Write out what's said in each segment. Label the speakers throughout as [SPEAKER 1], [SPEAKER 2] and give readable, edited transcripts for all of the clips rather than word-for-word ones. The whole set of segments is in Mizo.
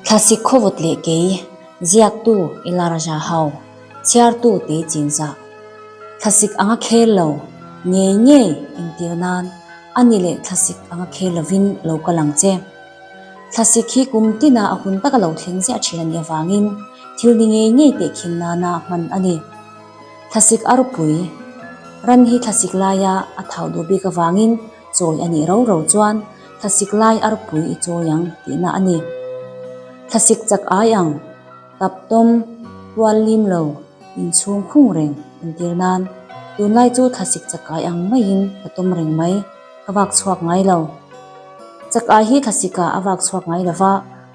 [SPEAKER 1] Thlasik khawvawt leh kei, ziaktu Ilaraja Hau, chhiartu Tei Chinzah. Thlasik anga khel lo, ngei ngei entir nan a ni leh thlasik anga khel lovin lo kal ang che. Thlasik hi kum tina a hun taka lo thleng ziah thin a nih avangin thil ni ngei ngei tehkhin nana hman a ni. Thlasik arpui, Ran hi thlasik laia a thau duh bik avangin chawi a nih ro ro chuan thlasik lai arpui i chawi ang tihna a ni. Thlasik chak ai ang, tap tawm, tual lim lo, inchhung khung reng entir nan tunlai chu thlasik chak ai ang maiin ka tawm reng mai, ka vak chhuak ngai lo. Chak ai hi thlasik ah a vak chhuak ngai lo va,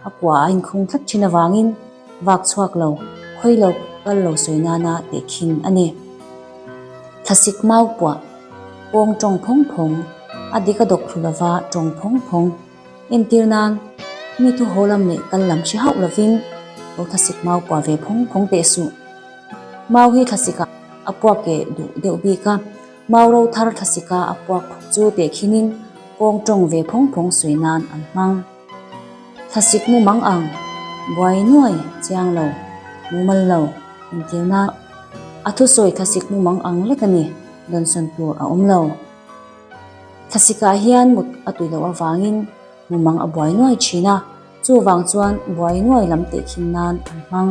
[SPEAKER 1] a kua a inkhung tlat thin avangin vak chhuak lo, khawi lo kal lo sawi nana tehkhin a ni. Thlasik mau puah, pawng tawng phawng phawng, a dik a dawk thlu lova tawng phawng phawng. Entir nan, mi thu haw lam leh kal lam hre hauh lovin lo thlasik mau puah ve phawng phawng teh suh. Mau hi thlasikah a puak keh duh deuh bik a, mau ro thar thlasika a puak phawk chu tehkhinin pawng tawng ve phawng phawng sawi nan an hmang. Thlasik mu mang ang, buai nuai chiang lo, mumal lo, entirna a thusawi thlasik mu mang ang lek a ni, dawnsawn tur a awm lo. Thlasikah hian mut a tui loh avangin mu mang a buai nuai thin a, chuvang chuan buai nuai lam tehkhin nan an hmang.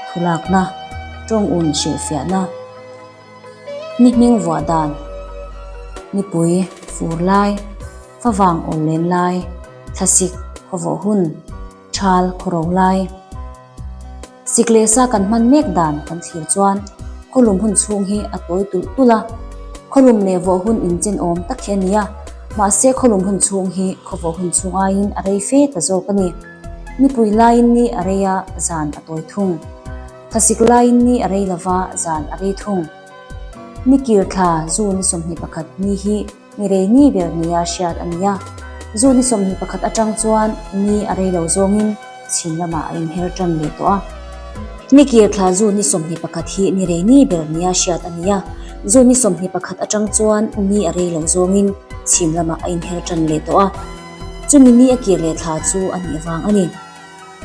[SPEAKER 1] Thulakna, tawng un hrilhfiahna, ni hming vuah dan, nipui, fur lai, Favang awl len lai, thlasik, khawvawh hun, thal, khawro lai. Sik leh sa kan hman mek dan kan thlir chuan khawlum hun chhung hi a tawi tulh tulh a, khawlum leh vawh hun inchen awm tak hi a ni a, mahse khawlum hun chhung hi khawvawh hun chhung aiin a rei fe ta zawk a ni. Nipui laiin ni a rei a, zan a tawi thung. Thlasik laiin ni a rei lova, zan a rei thung. Nikir thla zu ni 21 ni hi Ni rei ni ber nia hriat a ni a, zu ni 21 atang chuan ni a rei lo zawngin chhim lamah a inher tan leh tawh a. Ni kir thla zu ni 21 hi ni rei ni ber nia hriat a ni a, zu ni 21 atang chuan ni a rei lo zawngin chhim lamah a inher tan leh tawh a. Chumi ni a kir leh thla chu a nih vang a ni.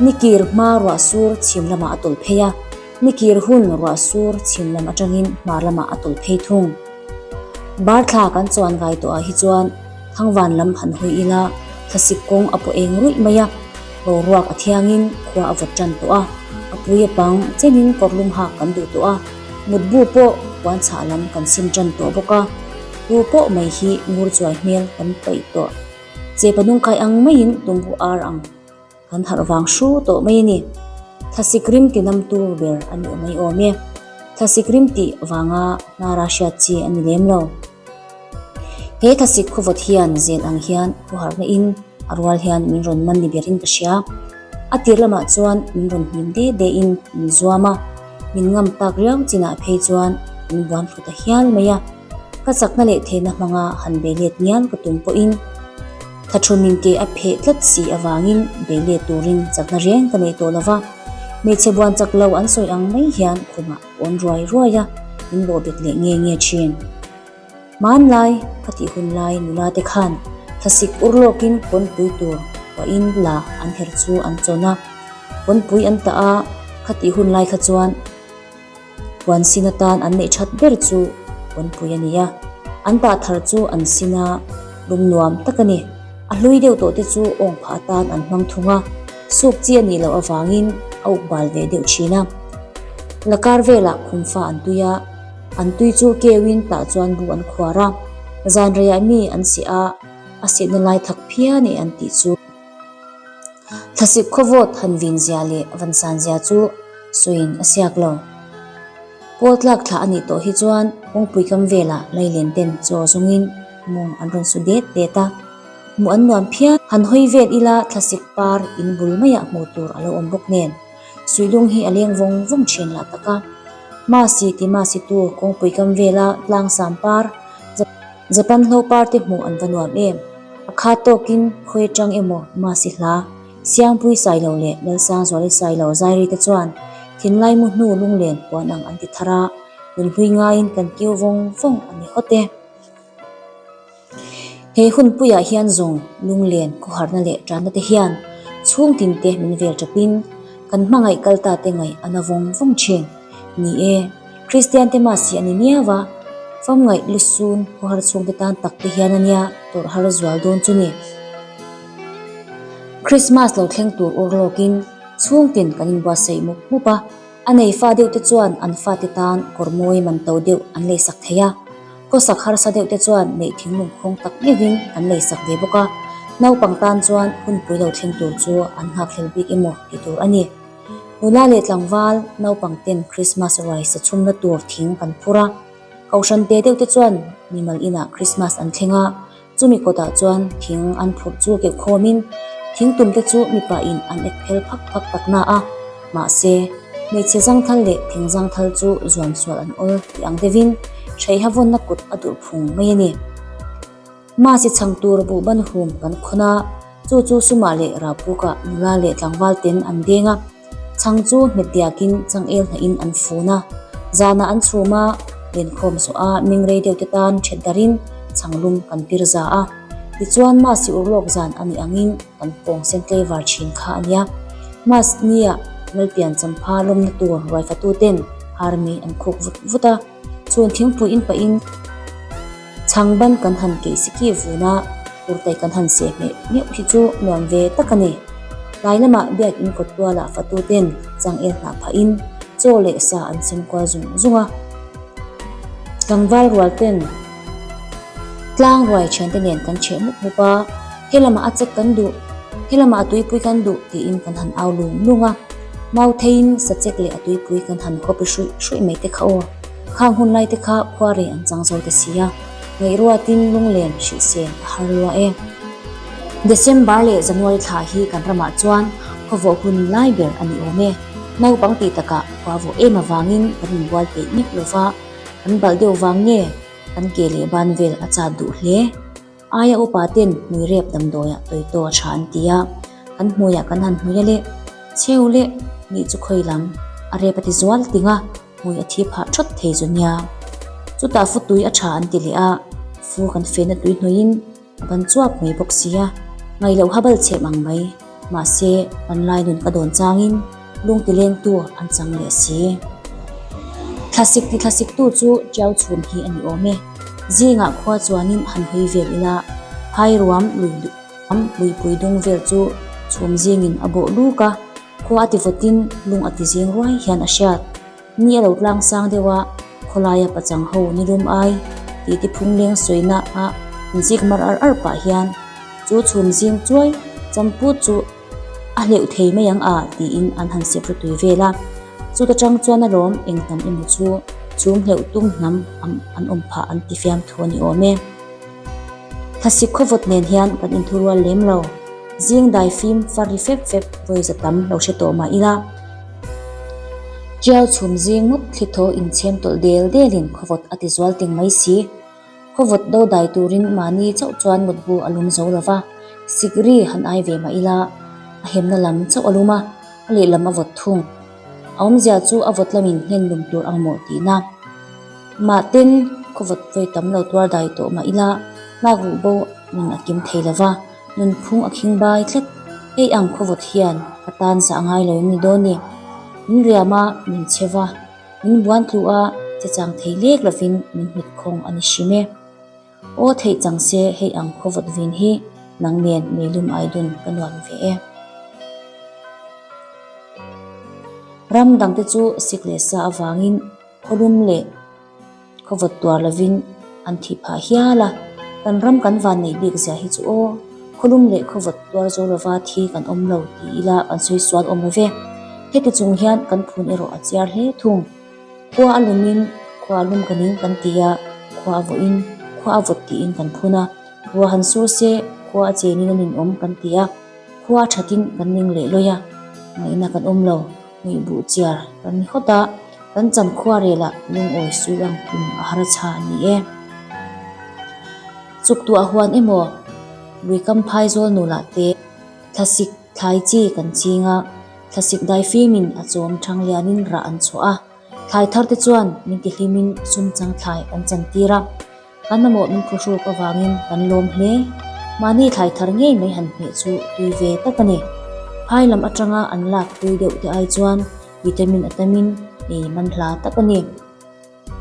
[SPEAKER 1] Ni kir hma ruah sur chhim lamah a tawlh phei a, ni kir hun ruah sur chhim lam atangin hmar lamah a tawlh phei thung. Bar thla kan chuan vai tawh ah hi chuan Thangvan lam han hawi ila thlasik kawng a pawh eng ruih mai a, boruak a thiangin khua a vawt tan tawh a, a pui a pang chenin kawrlum hak kan duh tawh a, mutbu pawh puan chhah lam kan sim tan tawh bawk a, tu pawh mai hi ngur chuai hmel kan paih tawh. Chepa nungkai ang maiin tumbu ar ang. Kan harh vang hru tawh mai a ni. Thlasik rim ti nam tur ber a ni mai awm e. Thlasik rim tih vanga hnara hriat chi a ni lem lo. He thlasik khawvawt hian zel ang hian khuaharhna in a rual hian min rawn man ni berin ka hria. A tir lamah chuan min rawn hnim de de in min zuam a, min ngam tak riau chinah phei chuan min buan thlu ta hial mai a. Ka chakna leh theihna hmanga han bei let ngial ka tum pawhin Thathumin ke a pheh tlat si avangin bei let turin chakna reng ka nei tawh lo va, hmeichhe buan chak lo an sawi ang mai hian khumah ka awn ruai ruai a, min bawh bet leh nge nge thin. Hmanlai ka tih hun lai nula te khan thlasik ur lawkin pawnpui tur puahin la an her chu an chawn a, pawnpui an tah a, khatih hun lai kha chuan Puan sin atan an neih that ber chu pawnpui a ni a, an tah thar chu an sin a lum nuam tak a ni. A hlui deuh tawh te chu awng phah atan an hmang thung a, suk chi a nih loh avangin a uk bal ve deuh thin a. La kar velah khumfa an tui a, an tui chu keuin tah chuan bu an khuar a, zan reiah mi an seh a, a sehna lai thak phian e an tih chu. Thlasik khawvawt han vin zia leh van san zia chu sawiin a siak lo. Pawl tlak thlah a nih tawh hi chuan kawngpui kam velah lailen ten chaw zawngin mawng an rawn su det det a, hmuh an nuam phian. Han hawi vel ila thlasik par in bul maiah hmuh tur a lo awm bawk nen suihlung hi a leng vawng vawng thin lah tak a. Masi ti masi tu kawngpui kam vela tlangsam par Japan hlo par te hmuh an va nuam em? A khat tawkin khawi atang emaw Masi hla, Siangpui Sailo leh Lalsangzuali Sailo Zairi te chuan thinlai mu hnu lunglen puan ang an ti thar a, nunhlui ngaiin kan kiu vawng vawng a ni hawt e. He hunpuiah hian zawng lunglen khawharna leh tanna te hian Chhung tinte min vel tapin kan hmangaih kal ta te ngaih a na vawng vawng thin. Ni e, Kristian te mah si a ni miau a, famngaih lusun khawhar chhungte tan tak te hian a nia tawrh har zual dawn chu ni. Krismas lo thleng tur ur lawkin chhungtin kan inbuatsaih mup mup a, a nei fa deuh te chuan an fate tan kawr mawi man to deuh an leisak thei a, khawsak harsa deuh te chuan neih thinglung khawng tak meuhin an leisak ve bawk a, naupang tan chuan hunpui lo thleng tur chu an nghakhlel bik emaw ti tur a ni. Nula leh tlangval naupang ten Krismas ruai sa chhumna tur thing kan phur a, kohhran te deuh te chuan mimal inah Krismas an thleng a, Chumi kawtah chuan thing an phurh chu keuh khawmin thing tum te chu mipa in an ek phel phak phak tak na a, mahse hmeichhe zangthal leh thing zangthal chu zuam sual an awl tih ang deuhin hreiha vawnna kut a durh phung mai a ni. Masi chhang tur buhban hum kan khawn a, chu chu sumah leh ralpukah nula leh tlangval ten an deng a. Chhang chu hmet diakin changel hnahin an fun a, zanah an chhum a, lenkhawm zawh a meng rei deuh te tan ṭhet darin chhang lum kan pir za a. Tichuan Masi urlawk zan a nih angin kan pawng sen tlaivar ṭhin kha a nia. Mas nia Lalpian champha lawmna tur ruaifatu ten army an khuk vut vut a. Chhun thingpui in pahin chhang ban kan han keih si ki vun a, kurtai kan han seh hmeh meuh hi chu nuam ve tak a ni. Tlai lamah biakin kawt tualah fatu ten changel hnah phahin chaw leh sa an sem kual zung zung a. Tlangval rual ten tlang ruai thiante nen kan chheh mup mup a, he lamah a chek kan duh, he lamah a tuipui kan duh tiin kan han au lung lung a. Mau theiin sachek leh a tuipui kan han khawp i hruih hruih mai te kha aw. Khang hun lai te kha khua rei an chang zo ta si a, ngaihruatin lunglen hrilhsen a har lua e. December leh January thla hi kan ramah chuan khawvawh hun lai ber a ni awm e. Naupang tih takah khua vawh em avangin kan inbual peih mek lo va, kan balh deuh vang nge kan ke leh ban vel a chat duh hle. Aia upa ten hmui rep damdawiah tawitaw a tha an ti a, kan hmuiah kan han hmui a leh cheu leh nih chu khawi lam a rep a ti zual ting a, hmui a thi phah thawt thei chu nia. Chutah fu tui a tha an ti leh a, fu kan fehna tui hnuaiin a ban chuap mai bawk sia, ngaihloh habal chhem ang mai. Mahse, panlai nun ka dawn changin lung ti lengtu an chang leh si. Thlasik ti thlasiktu chu Tiau chhum hi a ni awm e. Zingah khua chuanin han hawi vel ila, phairuam lui luipui dung vel chu chhum zingin a bawh luk a, khua a ti vawtin lung a ti zing ruai hian a hriat. Ni a lo tlang sang deuh a, khawlaia pachang ho ni lum ai tih ti phung leng sawina ah inzik mar ar ar pah hian chu chhum zing chuai champut chu a hleuh thei mai ang a tiin an han sep ru tui vel a. Chuta tang chuan alawm eng hnam emaw chu chhum hleuh tum hnam an awm phah an ti fiam thu a ni awm e. Thlasik khawvawt nen hian kan inthurual lem lo. Zing dai fim far ri fep fep vawi za tam lo hre tawh mah ila. Tiau chhum zing mup thli thaw inchhem tawlh del delin khawvawt a ti zual ting mai si. Khawvawt do dai turin mahni chauh chuan mutbu a lum zo lova, sikri han ai ve mah ila a hemna lam chauh a lum a, a lehlam a vawt thung. A awmzia chu a vawt lamin nghen lum tur ang mawh tihna. Mahten khawvawt vawi tam lo tuar dai tawh mah ila tlak ruh bo nun a kim thei lova. Nunphung a khing bai tlat. Hei ang khawvawt hian ka tan zah ngai lo em ni dawn ni? Min riam a, min chhe va, min buan tlu a, che chang thei lek lovin min hmet khawng a ni hrim e. Aw theih chang se hei ang khawvawt vin hi nang nen meilum ai dun ka nuam ve e. Ram dangte chu sik leh sa avangin khawlum leh. Khawvawt tuar lovin an thih phah hial a, kan ram kan van neih bik zia hi chu aw, khawlum leh khawvawt tuar zo lova thi kan awm lo ti ila kan sawi sual awm lo ve. Heti chung hian kan phun erawh a chiar hle thung. Khua a lumin khua a lum ka ning kan ti a, khua a vawhin khua a vawt tiin kan phun a, ruah han sur se khua a chenin a ninawm kan ti a, khua a thatin kan ning leh lawi a, ngaihna kan awm lo. Hmuihbuh chiar kan ni hawt a, kan chan khuarelah lungawi sui ang tum a har a chha a ni e. Chuktuah huan emaw luikam phai zawl nulah te thlasik thlai chi kan ching a, thlasik daifimin a chawm thang lianin rah an chhuah a, thlai thar te chuan min tihlimin sum chang thlai an chantir a. Kan mamawh min phuhruk avangin kan lawm hle. Mahni thlai thar ngei mai han hmeh chu tui ve tak a ni. Phai lam atanga an lak tui deuh te ai chuan vitamin a tamin ei man hla tak a ni.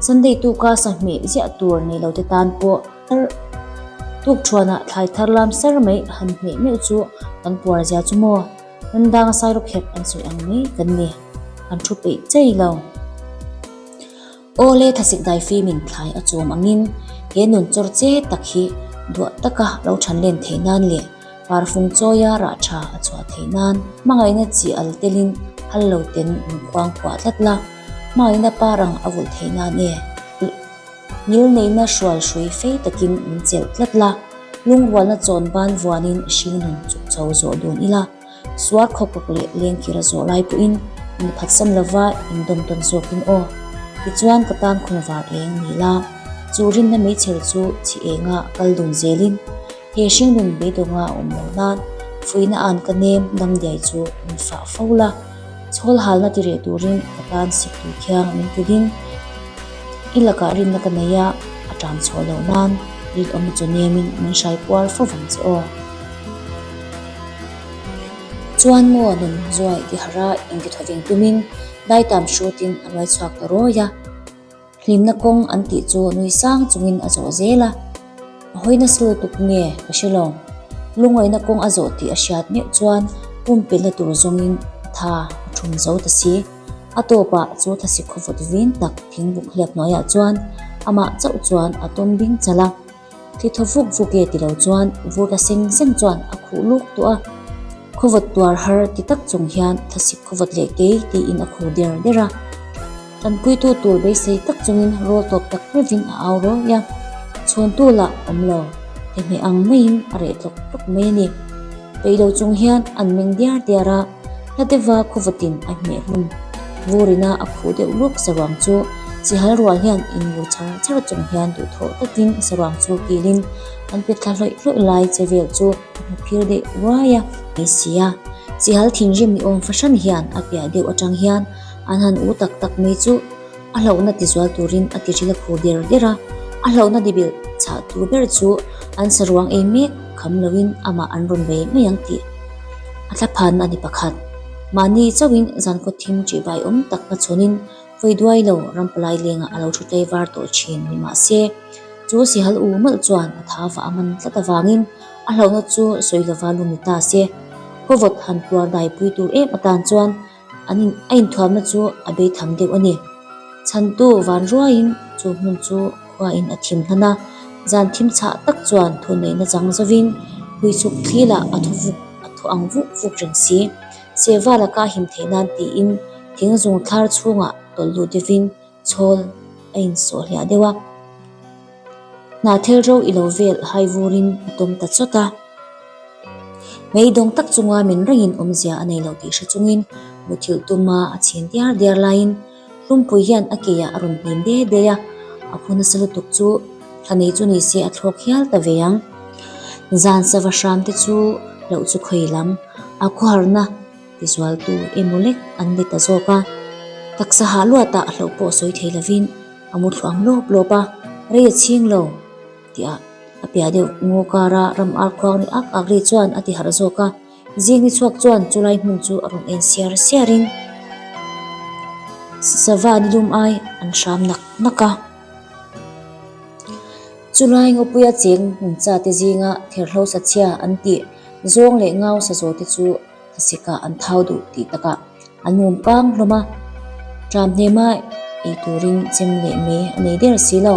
[SPEAKER 1] Sunday tuka sahmeh ziah tur nei lo te tan pawh tuk thuanah thlai thar lam sar mai han hmeh meuh chu kan puar zia chu maw? Nandang sairawkherh an sawi ang mai kan ni. Kan thu peih chei lo. Awle thlasik daifimin thlai a chawm angin he nun chawr che tak hi duah taka lo than len theih nan leh parfung chawia rah tha a chhuah theih nan hmangaihna chi al telin hal lo ten min kuang kuah tlat la, hmangaihna par ang a vulh theih nan e. Ngil neihna hrual hrui fei takin min chelh tlat la, lungrualna chawn ban vuanin hringnun chuk chho zawh dun ila. Suar khawkawk leh lengkir a zawh lai pawhin min phatsan lova indawm tawn zawkin aw. Tichuan ka tan khum var eng ni la, chu rinna meichher chu chhi enga kal dun zelin he hringnun beidawnga a awm loh nan fuihna an ka nem damdiai chu min fah fo la. Chhawl halna ti reh turin ka tan siktui thiang min pudin i lakah rinna ka nei a, a ṭam chhuah loh nan rinawmna chu nemin min hrai puar fo vang che aw. Chuan maw nun zuai ti harh a intithaw veng tumin daitam hrutin a ruai chhuak ta rawi a. Hlimna kawng an tih chu nui sang chungin a zawh zel a. A hawi nasa lutuk nge ka hre lo. Lungaihna kawng a zawh tih a hriat meuh chuan pumpelhna tur zawngin a tha a thum zo ta si. A tawpah chu thlasik khawvawt vin tak thingbuk hliap hnuaiah chuan amah chauh chuan a tawm bing chalh a. Thli thaw vuk vuk e ti lo chuan vur ta seng seng chuan a khuh luk tawh a. Khawvawt tuar har ti tak chung hian thlasik khawvawt leh kei tiin a khur der der a. Tanpuitu tur beisei tak chungin rawl tawp tak meuhin a au rawi a. Chhawntu lah awm lo, thehmeh ang maiin a reh tlawk tlawk mai a ni. Peih lo chung hian an meng diar diar a, hla deuha khawvawtin a hmeh hlum. Vurina a khuh deuh luk saruang chu chihal rual hian inmur char char chung hian duhthawh takin saruang chu kilin an pe thla hlawih hlawih lai che vel chu a hmu phir deuh ruai a. Mai si a, chihal thinrim ni awm fahran hian a piah deuh atang hian an han u tak tak mai chu a hlauhna tizual turin a tiril a khur der der a, a hlauhna dibilh chhah tur ber chu an saruang ei mek kham loin amah an rawn bei mai ang tih a thlaphanna a ni pakhat. Mahni chauhin zankaw thim ṭihbai awm tak hmachhawnin vawi duai lo rampalai lengah a lo thu tlei var tawh ṭhin ni mahse, chu sihal u mawlh chuan a tha vah a man tlat avangin a hlauhna chu sawi lova lu ni ta se, khawvawt han tuar daipui tur em atan chuan An in a inthuamna chu a bei tham deuh a ni. Chhantu van ruaiin chu hmun chu khuain a thim hnan a, zan thim chhah tak chuan thuneihna chang zovin huichhuk thlilah a thaw vuk a thaw ang vuk vuk reng si. Seva laka a him theih nan tiin thing zung thlar chhungah tawlh lut deuhin chhawl a insawh hliah deuh a. Hnahthel ro i lo vel hai vurin a tawm ta chawt a. Hmeidawng tak chunga min rengin awmzia a nei lo tih hre chungin muthilh tuma a chhin diar diar laiin Hlumpui hian a keiah a rawn hnim de de a, a phu nasa lutuk chu thla nei chu ni se a thlawk hial ta ve ang. Zan sava hram te chu loh chu khawi lam a khawharna tizualtu emaw lek an ni ta zawk a, taksa hah luatah hlauh pawh sawi thei lovin a mu thluang lawp lawp a, rei a chhing lo tihah a piah deuh ngaw kara ram ar khuang ri ak ak ri chuan a ti harh zawk a, zing ni chhuak chuan chulai hmun chu a rawn en siar siarin sava ni lum ai an hram nak nak a. Chulai ngawpuia cheng nungcha te zinga therhlo sachhia an tih zawng leh ngau sazaw te chu Thlasika an thau duh tih takah an mum kang hlawm a, tram hnema ei turin chem leh mei a nei der si lo.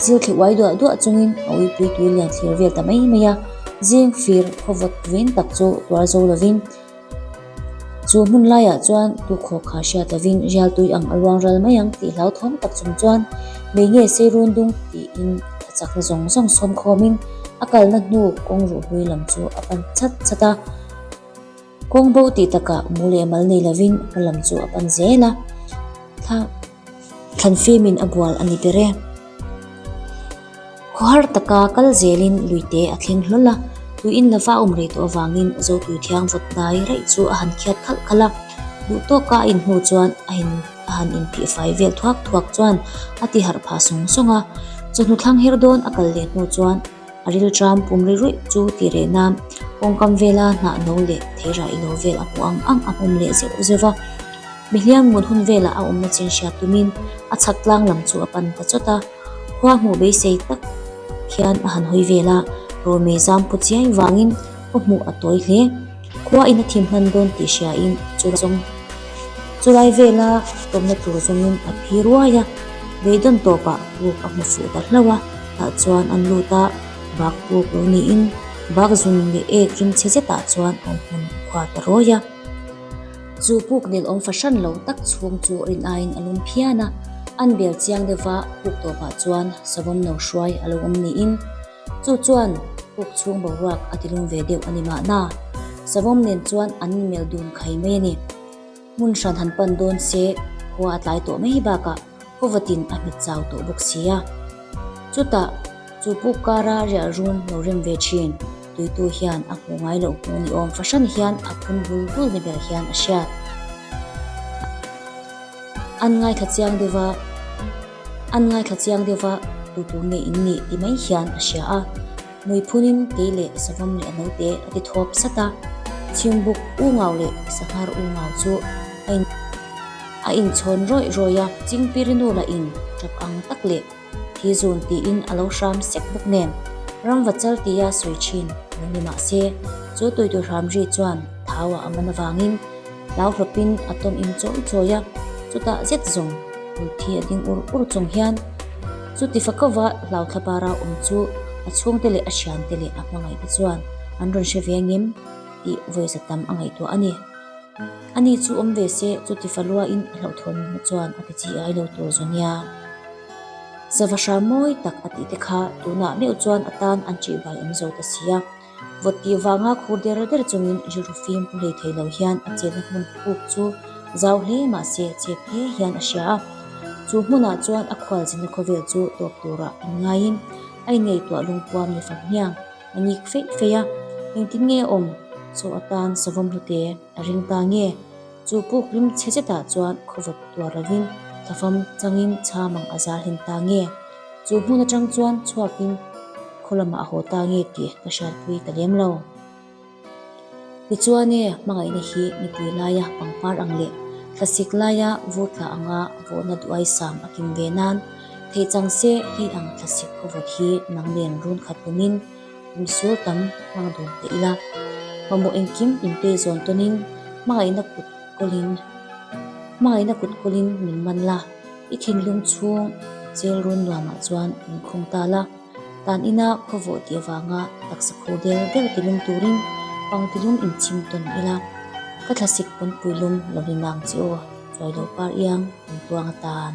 [SPEAKER 1] Zil thli uai duah duah chungin a uipui tui lian thlir vel ta mai mai a, zing fir khawvawt vin tak chu tuar zo lovin chu hmun laiah chuan tukhaw kha hriat lovin rial tui ang a luang ral mai ang tih hlauthawm tak chung chuan mei nge sei run dung tiin a chakna zawng zawng sawm khawmin a kalna hnu kawng ruh hlui lam chu a pan chat chat a. Kawng bo tih takah mu leh mal nei lovin hma lam chu a pan zel a, thla thlan fimin a bual a ni ber e. Khawhar taka kal zelin luite a thleng hlawl a, tuiin lova a awm rei tawh avangin Zotui thiang vawt dai raih chu a han khiat khalh khalh a, duh tawka a inhnu chuan a in a han inphih fai vel thuak thuak chuan a ti harh phah sawng sawng a, chawhnu thlang her dawn a kal leh hnu chuan A rilṭam pum ri ruih chu ti reh nan. Kawngkam vela hnah no leh theirah ilo vel a hmuh ang ang a hmawm leh zeuh zeuh va. Mihliam ngun hun velah a awmna chin hriat tumin a chhak tlang lam chu a pan ta chawt a. Khua hmuh beisei tak hian a han hawi vel a, Romei zam pu chiai vangin khaw hmuh a tawi hle. Khua in a thim hman dawn tih hriain chu zawng chulai vela tawmna tur zawngin a phi ruai a, beidawn tawpah puk a hmu fuh ta hlauh a, tah chuan an lut a, bak puk lo niin bak zun leh ek rimchhe zetah chuan awmhmun a khuar ta rawi a. Chu puk nel awm fahran lo tak chhung chu rin aiin a lum phian a, an bel chiang deuh va, puk tawpah chuan savawm no hruai a lo awm niin chu chuan puk chhung boruak a ti lum ve deuh a ni mahna. Savawm nen chuan an inmel dun khai mai a ni. Hmun hran han pan dawn se khua a tlai tawh mai bakah khawvatin a hmet chau tawh bawk si a. Chutah chu puk kara riah run lo rem ve thin. Tuitu hian a hmuh ngai loh hmuh ni awm fahran hian a phun bul bul ni ber hian a hriat. An ngaithla chiang deuh va, an ngaithla chiang deuh va, tu tur nge in nih ti mai hian a hria a. Mui phunin kei leh savawm leh a naute a ti thawp sat a. Chhimbuk u ngau leh sanghar u ngau chu a in a inchhawn rawih rawih a. Chingpirinu lah in tap ang tak leh. Thi zun tiin a lo hram sek bawk nen, ramva chal tia sawi thin lo ni mah se, chu tuitu hram ri chuan thau-ah a man avangin hlau hlawpin a tawm in chawi chawi a, chutah zet zawng hmulthi a ding ur ur chung hian chuti fakova hlau thlapara awm chu a chhungte leh a thiante leh a hmangaihte chuan an rawn hre ve ngem tih vawiza tam a ngaihtuah a ni. Ani chu awm ve se chuti faluain a hlauhthawnna chuan a ti chi ai lo tur zu nia. Sava hram mawi tak a tih te kha tunah meuh chuan a tan an ṭih bai awm zo ta si a. Vawt tih vanga khur der der chungin rilru fim pu hlei thei lo hian a chenna hmun puk chu zau hle mah se chep hle hian a hria a. Chu hmunah chuan a khual zinna khawvel chu tawp turah inngaiin a inngaihtuah lungpuam ni fam hmiang a ngik feih feih a. Engtin nge a awm? Chaw atan savawm hlute a ring ta nge? Chu puk rim chhe zetah chuan khawvawt tuar lovin thlafam changin chham ang a zar hlen ta nge? Chu hmun atang chuan chhuakin khaw lamah a haw ta nge tih ka hriatpui ta lem lo. Tichuan e, hmangaihna hi nipui laia pangpar ang leh thlasik laia vur tla anga vawhna duai sam a kim ve nan theih chang se hei ang thlasik khawvawt hi nang nen run khat lumin Kum sul tam hmang dun teh ila, mamawh engkim inpei zawn tawnin hmangaihna kut kawlin hmangaihna kut kawlin min man la, i thinlung chhung chel run nuamah chuan min khung ta la, tan ina khawvawh tih avanga taksa khur der der tilum turin pangtilum inchhim tawn ila, ka thlasik pawnpui lum lo ni nang che aw, chuai lo par iang in tluang atan.